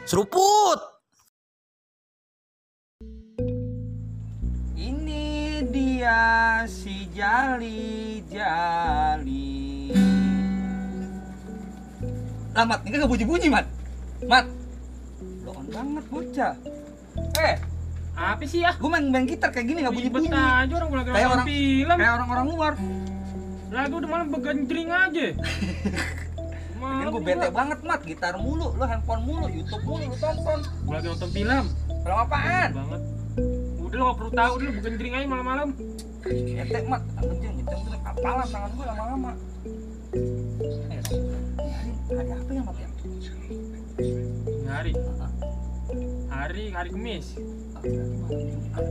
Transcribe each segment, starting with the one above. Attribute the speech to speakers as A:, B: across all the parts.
A: Seruput.
B: Ini dia si Jali. Lah Mat, ini kagak bunyi-bunyi Mat. Mat, loan banget bocah.
C: Apa sih ya?
B: Gue main gitar kayak gini nggak bunyi-bunyi.
C: Betah aja orang gue lagi
B: Kayak
C: nonton
B: orang
C: film.
B: Kayak orang-orang luar.
C: Lagi udah malam begenjring aja.
B: Kan gue bete banget Mat, gitar mulu, lo handphone mulu, YouTube mulu, lo tonton.
C: Gue lagi nonton film.
B: Film apaan?
C: Banget. Udah lo gak perlu tahu, udah lo begenjring aja malam-malam.
B: Bete Mat, kenceng kapalan tangan gue lama-lama. Hari apa ya Mat ya?
C: Hari Kamis.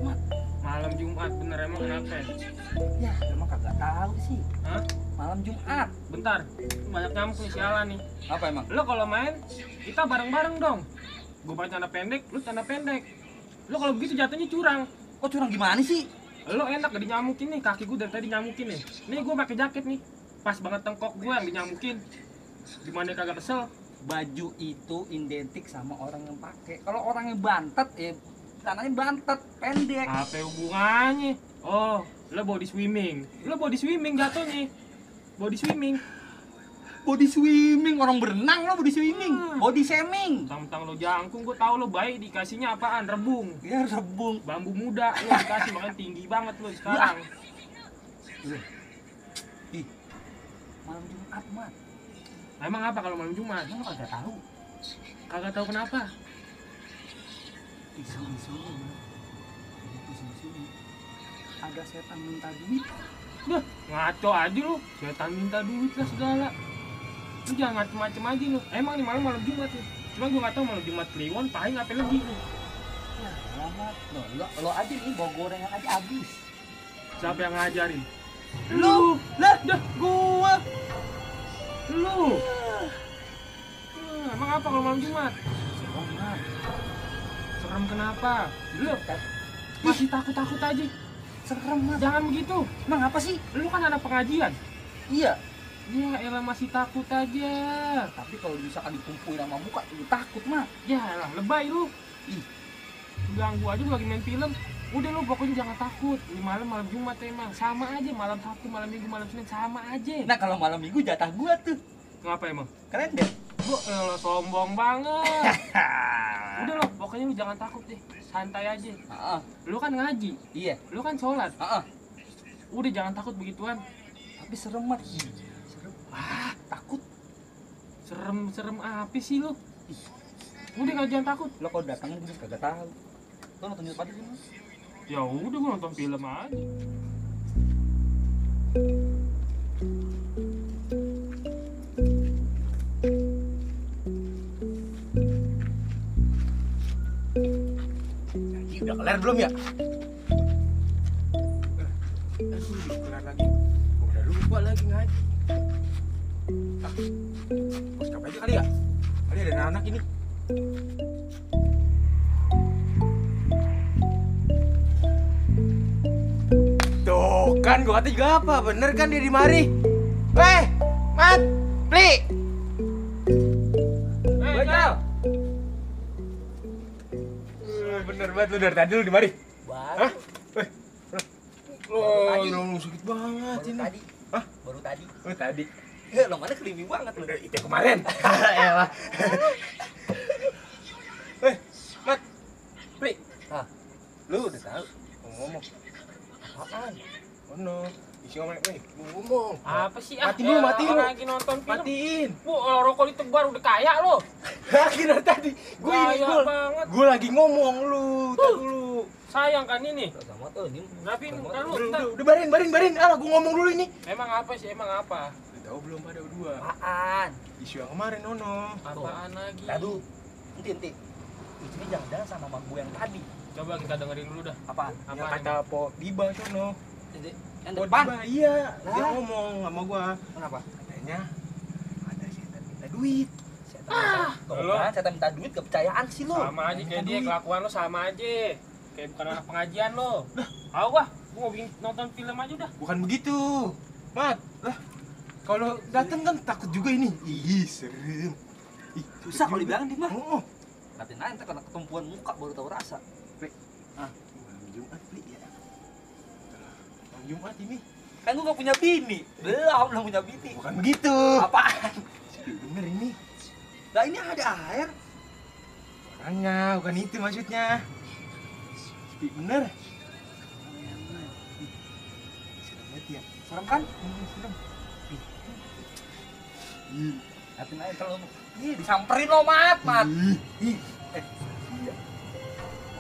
B: Mat.
C: Malam Jumat, bener emang kenapa?
B: Ya, emang kagak tahu sih.
C: Hah?
B: Malam Jumat.
C: Bentar, banyak nyamuk nih sialan nih.
B: Apa emang?
C: Lo kalau main, kita bareng-bareng dong. Gue pakai celana pendek, lu celana pendek. Lo kalau begitu jatuhnya curang.
B: Kok curang gimana sih?
C: Lo enak gak dinyamukin nih, kaki gue dari tadi nyamukin nih. Nih gue pakai jaket nih, pas banget tengkok gue yang dinyamukin. Gimana kagak kesel?
B: Baju itu identik sama orang yang pakai. Kalau orang yang bantet, celananya bantet, pendek.
C: Apa hubungannya? Oh, lo body swimming. Lo body swimming jatuhnya. Body swimming.
B: Body swimming, orang berenang lo body swimming. Body shaming.
C: Tentang lo jangkung, gue tahu lo baik dikasihnya apaan? Rebung.
B: Ya rebung.
C: Bambu muda lo dikasih, makanya tinggi banget lo sekarang.
B: Ih, malam Jumat Mat.
C: Emang apa kalau malam Jumat?
B: Emang lo kagak tahu?
C: Kagak tahu kenapa?
B: Di sini ada setan minta duit.
C: Duh, ngaco aja lu. Setan minta duit lah segala. Lu jangan macem-macem aja lu. Emang nih malam Jumat nih. Cuma gua nggak tahu malam Jumat Kliwon paling apa lagi nih.
B: Ya, selamat. Lo aja nih bawa gorengan aja habis.
C: Siapa yang ngajarin?
B: Lu. Lah,
C: Dah, gua. Lu. Emang apa kalau malam Jumat?
B: serem Mat.
C: Serem kenapa? Lu masih takut-takut aja.
B: Serem Mat.
C: Jangan begitu.
B: Emang apa sih?
C: Lu kan anak pengajian.
B: Iya.
C: Ya elah masih takut aja.
B: Tapi kalau misalkan dikumpulin sama muka, lu takut Mat.
C: Ya elah lebay lu.
B: Ih,
C: Ganggu aja gua lagi main film. Udah lu pokoknya jangan takut. Ini malam Jumat emang sama aja, malam Sabtu, malam Minggu, malam Senin sama aja.
B: nah kalau malam Minggu jatah gua tuh.
C: Ngapa emang?
B: Keren deh.
C: Gua elah sombong banget. Udah lo, pokoknya lu jangan takut deh. Santai aja.
B: Heeh.
C: Lu kan ngaji,
B: Iya.
C: lu kan sholat.
B: Heeh.
C: Udah jangan takut begituan.
B: Tapi serem Mat. Serem. Takut.
C: Serem apa sih lu? Udah nggak jangan takut.
B: Lo kalau datangin gue kagak tahu. Lo nonton YouTube aja sih Mas.
C: Ya udah gua nonton film aja.
B: Ngaji udah kelar belum ya?
C: Aduh, belum kelar lagi. Gua udah lupa lagi ngaji. Bos kapan aja kali ya? Kali ada anak ini.
D: Tuh kan gua kata juga apa, bener kan dia di mari. Weh, Mat, Pli.
C: Jal.
D: Bener banget lu dari tadi lu di mari.
B: Baru.
D: Oh, lu sakit banget ini.
B: Tadi.
D: Hah?
B: Baru tadi.
D: Oh, tadi.
B: Lo mana kelimi banget lo.
D: Itu kemarin. Elah. Weh, Mat, Pli.
B: Hah?
D: Lu udah tahu ngomong.
B: Apaan?
D: Oh no. Isi ngomong, gua ngomong.
C: Apa sih?
D: Matiin dulu, matiin
C: orang
D: dulu.
C: lagi nonton film.
D: Matiin.
C: Bu, rokok ditebar udah kaya lo.
D: Akhirnya tadi gua ini
C: Kaya
D: gua.
C: banget.
D: Gua lagi ngomong lu, tar dulu.
C: Sayang kan ini.
B: Sama tuh ini.
C: Tapi bukan lu.
D: Udah barin. Ah, gua ngomong dulu ini.
C: Emang apa sih? Emang apa?
D: Udah tahu belum pada berdua.
B: Apaan?
D: Isu yang kemarin Nono.
C: Apaan lagi?
B: Tadu. Nanti. Ini jangan-jangan sama mama gue yang tadi.
C: Coba kita dengerin dulu dah.
B: Apaan?
D: Yang
C: Apaan
D: kata Po Diba sono.
B: Yang
D: Po
B: depan.
D: Diba, iya. Dia
B: Lah.
D: ngomong sama gua.
B: Kenapa?
D: Katanya ada setan minta duit.
B: Tuh kan, saya minta duit kepercayaan sih lo.
C: Sama aja kayak dia, kelakuan lo sama aja. Kayak bukan anak pengajian lo. Tahu gua mau bikin nonton film aja udah.
D: Bukan begitu. Mat, lah. Kalau datang kan takut juga ini. Ih, serem. Ih,
B: Susah kalau dibilang di mah.
D: Oh,
B: Katain aja ntar kena ketumpuan muka baru tahu rasa.
D: Malam Jumat Pli ya. Malam Jumat ini.
B: Kan gua gak punya bini. Belum punya bini.
D: Bukan begitu.
B: Apaan?
D: Bener ini.
B: Lah ini ada air.
D: Orangnya bukan itu maksudnya. Sepi bener. Serem banget ya.
B: Serem kan?
D: Serem.
B: Katain aja kalau disamperin lo, Mat.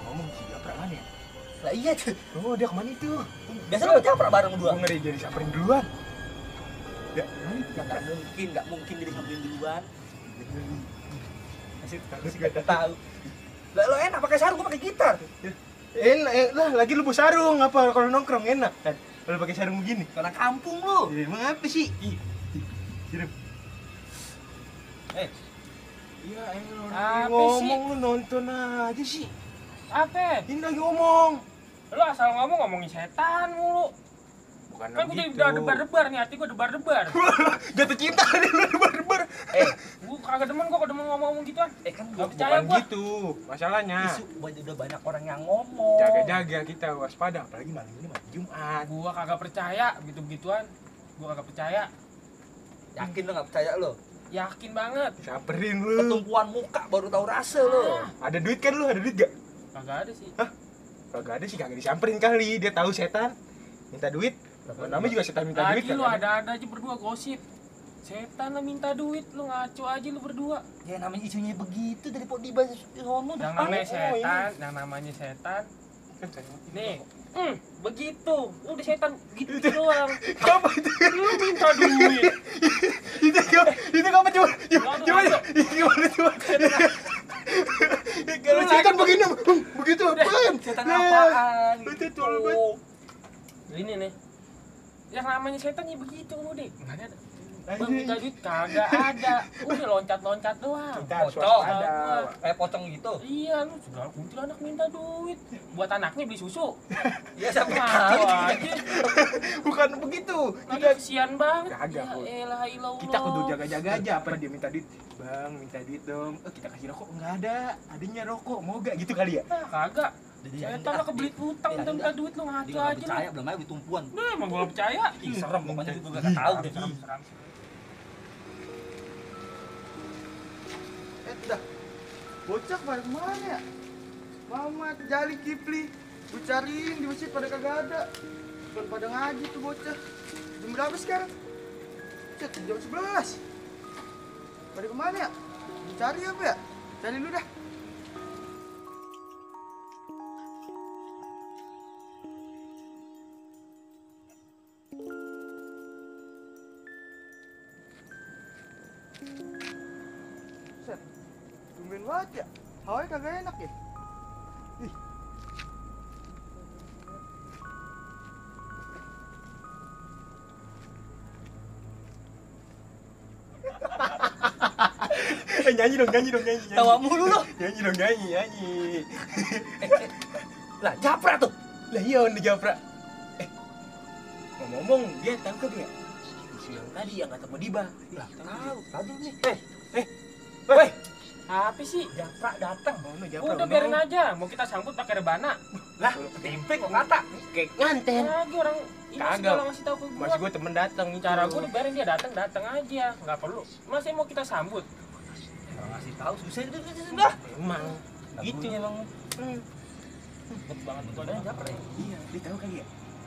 D: Ngomong si Japra mana ya?
B: Lah iya tuh.
D: Oh dia kemana itu?
B: Biasa lo japrak bareng berdua.
D: Gua ngeri dia disamperin duluan. Ya, mana itu?
B: Nggak mungkin dia disamperin duluan.
D: Masih gak
B: Tahu. Lah lo enak pakai sarung, gua pakai gitar.
D: enak lah, lagi lu bawa sarung apa kalau nongkrong enak kan? Kalau pakai sarung begini.
B: Karena kampung lu.
D: Emang apa sih? Siram. Iya,
C: Apa
D: ngomong lu nonton aja sih.
C: Apa?
D: Ini lagi ngomong.
C: Lu asal ngomongin setan mulu.
D: Bukan
C: Kan gue jadi udah debar-debar nih, hati gue debar-debar.
D: Jatuh cinta nih lu debar-debar.
C: Gue kagak demen, gue demen ngomong gituan.
B: Kan
C: Gak
B: gua
C: percaya
D: Bukan
C: gue.
D: gitu masalahnya.
B: isu udah banyak orang yang ngomong.
D: Jaga-jaga kita waspada, apalagi malam ini malam Jumat.
C: Gue kagak percaya gitu-gituan. Gue kagak percaya.
B: Yakin lo nggak percaya lo?
C: Yakin banget.
D: Samperin lu.
B: Ketumpuan muka baru tahu rasa lo.
D: Ada duit kan lu? Ada duit gak?
C: Kagak ada sih.
D: Kagak ada sih, kagak disamperin kali. Dia tahu setan minta duit. Namanya juga setan minta duit
C: Lagi
D: kan.
C: lu ada aja berdua gosip. Setan lah minta duit, lu ngaco aja lu berdua.
B: Ya namanya isunya begitu dari Pok Dibas di sono.
C: Yang namanya setan, yang namanya setan.
D: Kan saya
C: Nih, begitu. Udah setan gitu doang.
D: apa itu?
C: Lu minta duit.
D: Itu apa coba?
C: Ngaco.
D: Gimana coba? Kalau setan begini, begitu apaan?
B: Setan apaan?
D: Itu
B: gitu.
D: tuh,
C: Ini nih. Yang namanya setan ya begitu lu deh. Enggak ada. Bang
D: Anjing.
C: minta duit kagak ada. Udah loncat-loncat doang.
D: Kita harus
B: Pocong.
D: waspada.
B: Kayak pocong gitu.
C: Iya, lu segala kuntilanak minta duit. Buat anaknya beli susu.
B: Ya sampai
C: Ngaco
B: tahu.
C: aja.
D: Bukan begitu.
C: Lagi kesian banget.
D: Kagak,
C: Ya
D: Bud.
C: elah ilallah.
D: Kita kudu jaga-jaga aja apa dia minta duit. Bang, minta duit dong. Oh, kita kasih rokok. Enggak ada. Adanya rokok. Mau gak gitu kali ya?
C: Ah, kagak.
B: Jadi
C: Setan lah kebelit utang minta duit lu ngaco
B: Dia nggak
C: aja lu.
B: percaya, belum aja ditumpuan.
C: Nah, emang gua nggak percaya.
B: Ih, serem pokoknya gue gak tahu deh.
C: Serem.
A: Dah, bocah pada kemana ya? Mamat, Jali, Kipli, gue cariin di masjid pada kagak ada. Bukan pada ngaji tuh bocah. Jam berapa sekarang? Cet, jam 11. Pada kemana ya? Dicari apa ya? Cari dulu dah. Set, tumben banget ya. Hawanya kagak enak ya. Ih.
D: Nyanyi dong.
B: Tawa mulu lo.
D: Nyanyi dong, nyanyi.
B: Lah, japra tuh.
D: Lah iya, udah Japra. Ngomong-ngomong, dia tahu kagak ya? Isu yang tadi yang kata Modiba.
B: Lah, tahu. Tadi nih.
D: Weh,
C: Apa sih?
B: Japra datang.
D: oh, no, Japra.
C: Udah biarin aja. Mau kita sambut pakai rebana.
B: Lah, tempe kok kata.
D: Kayak nganten.
C: Lagi orang ini
D: Kagak.
C: segala ngasih tahu ke gua.
D: Masih gue temen datang itu.
C: Cara gua biarin dia datang aja. Nggak perlu. Masa mau kita sambut?
B: Kalau ngasih tahu susah itu sudah.
D: Emang gitu emang.
C: Bet banget itu ada japra ya.
D: Iya, dia tahu kali ya?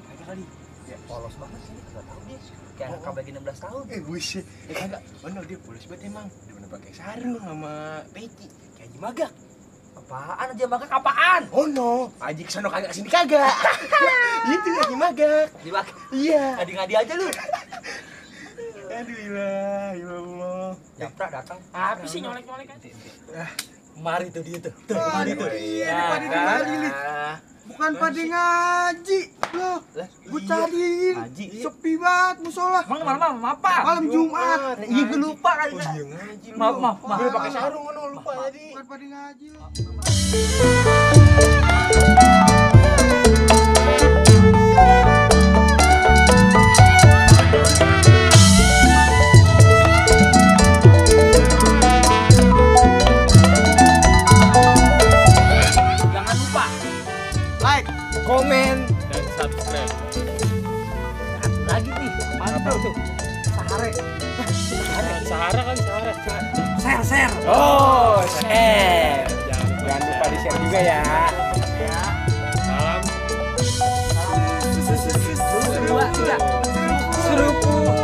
D: Kagak kali. Ya,
B: Polos banget sih, enggak tahu dia. Kayak anak KBG 16 tahun.
D: buset. Kagak. Bener dia polos banget emang. Dia bener pakai sarung sama peci. Kayak Haji Magak.
B: Apaan aja Magak apaan?
D: Oh no, Haji kesana kagak kesini kagak. Itu Haji Magak.
B: Di Magak.
D: Iya.
B: Ngadi-ngadi aja lu.
D: Aduh ilah, ya Allah.
B: Japra datang.
C: Apa sih nyolek-nyolek aja?
B: Mari tuh dia tuh.
A: Mari tuh. Iya, pada ngaji nih. Bukan pada ngaji. Loh, gue
D: iya.
A: cariin.
B: Haji.
A: Sepi banget musola.
B: Emang malam apa?
A: Malam Jumat.
B: Iya, gue lupa kali.
D: Oh iya ngaji lu.
B: Maaf.
D: Gue pakai sarung ngono lupa tadi.
A: Bukan pada ngaji loh.
C: tuh?
B: Sahare.
C: Sahara kali, Sahara.
B: Share.
D: Oh, share.
C: Jangan
D: Jangan lupa di share juga ya.
B: Ya.
C: Salam.
B: Satu, dua, tiga.
D: Serupu